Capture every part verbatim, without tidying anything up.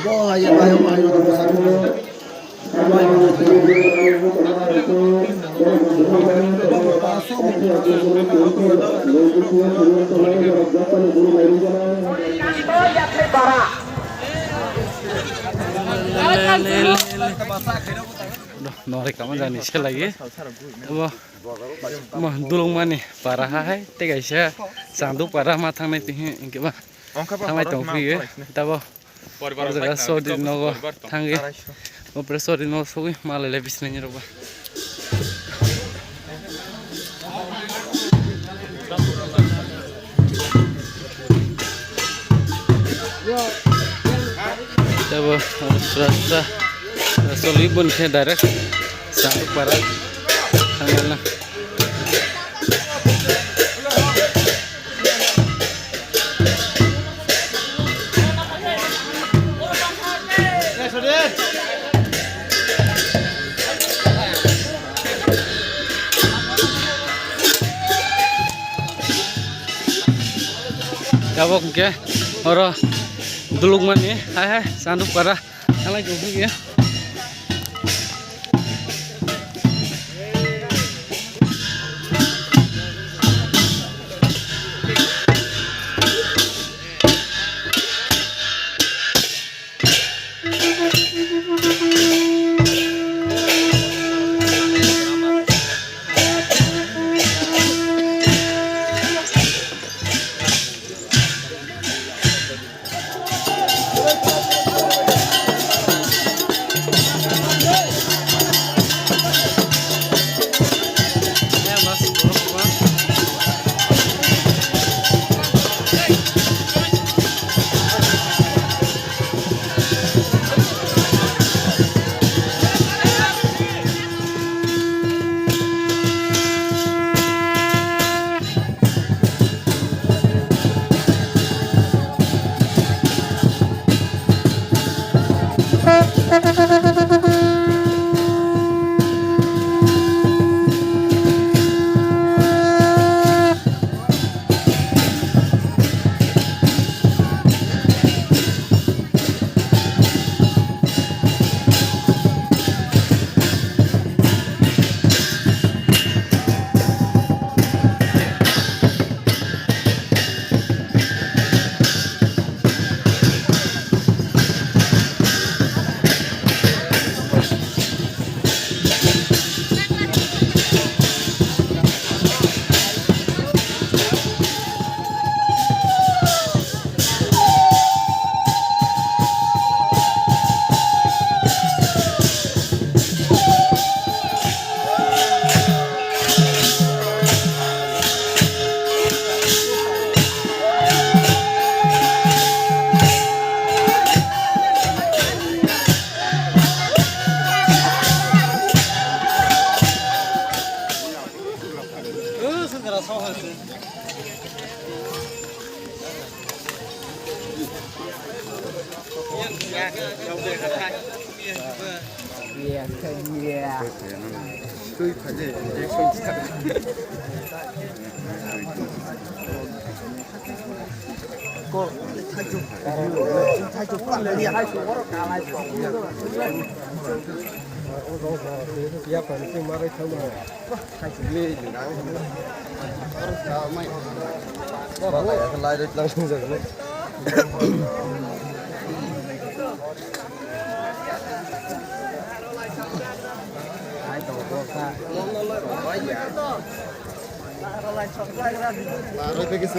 Norek kama jani se lagi. Abo mo dulung mani para hai te kaisa chandu para ma thangnai tini hinkhe ba thangnai tong phio tabo. O jaga sori nogo thangwi, o pore sori nogo sogwi malai lai bisinai ni rok ba. Tabo sra sra soli bun khe direct Sandu para thangna. Tabok hwnkhe oro dulukmani hai hai Sandu para. Halai kok ya.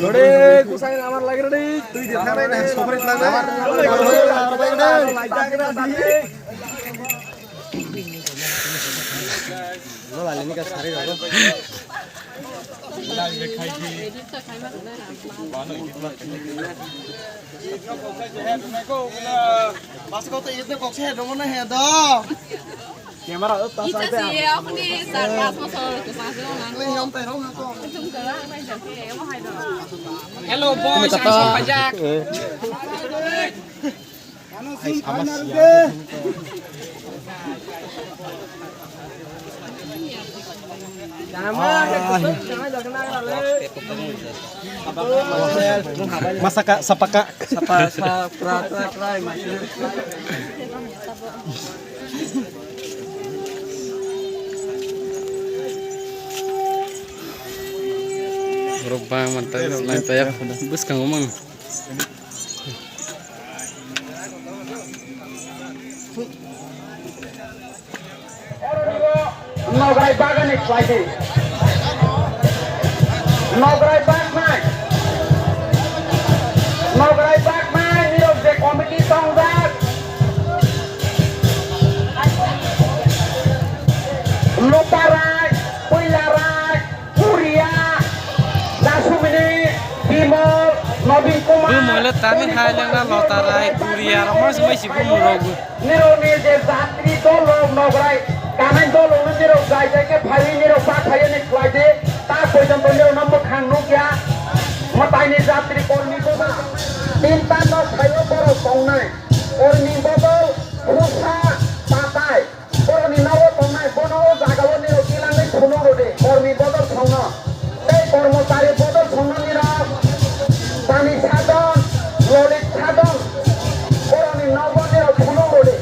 Ready, kusai amar lagi ready. Tui di thang ready, sobri lang ready. Lola lini ka sari rogo. Mas ko to itne kok se do mona he do. Camera up ta sa. Icha si ye akhni sar pas bosor ke pas lo nang. Ni yom tai rong ha ko. Tum kara ang nai jake mo hai do. Hello boys, ang sa pajak. Masaka, sapaka. Sapa, sa, pra, pra, pra, masih. Borok bang mantai, mantai, bwskango mang. Nograi bagani khlaidi. Nograi baknai. Nograi baknai nirok je committee tongjak. Luparai, Puilarai, Puria, Dasumini, Bimol, Nobin Kumar, Bumole tani hai lengna Lotarai, Puria, rok mas mai si bumung rok. Nirok ni je jatri dol rok nograi, kanai dol rok nirok jai jai ke phai nirok ba phai ni khlai de, ta poito to nirok no mwkhang nuk ya. Mwtai ni jatri kormi ko ba. Tinta no phaio borok tongnai. Kormi bodol, khusa, patai. Borokni nogo tongnai, bono o jagao nirok tilangwi phunuk rwdi, kormi bodol songno. Tei kormochari bodol songno nirok Bani Sadon, Lolit Sadon, borokni nogo nirok phunuk rwdi.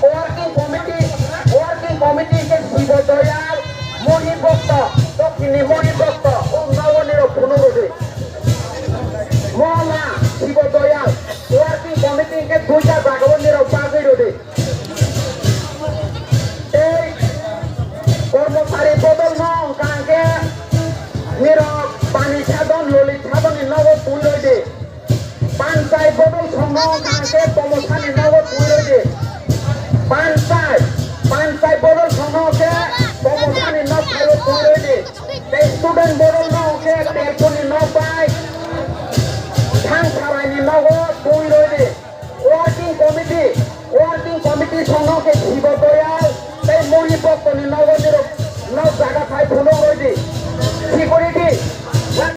Working committee, working committee ke Sibo Doyal, Moni Bhakta, Dokkhinni Moni Bhakta, o nogo nirok phunuk rwdi. Mola, Sibo Doyal, working committee hwnkhe duita jagao nirok bagwi rwdi. Tei kormochari bodol no wngkha hwnkhe nirok Bani Sadon, Lolit Sadon ni nogo twi rwdi. Panchai bodol songno wngkha hwnkhe Tomosani nogo twi rwdi. Panchai, Panchai bodol songno hwnkhe Tomosani nok thaio twi rwdi. Tei student bodol no hwnkhe telponi nok bai thang sarai ni nogo twi rwdi. Working committee, working committee songno hwnkhe Sibo Doyal tei Moni Bhakta ni nogo ni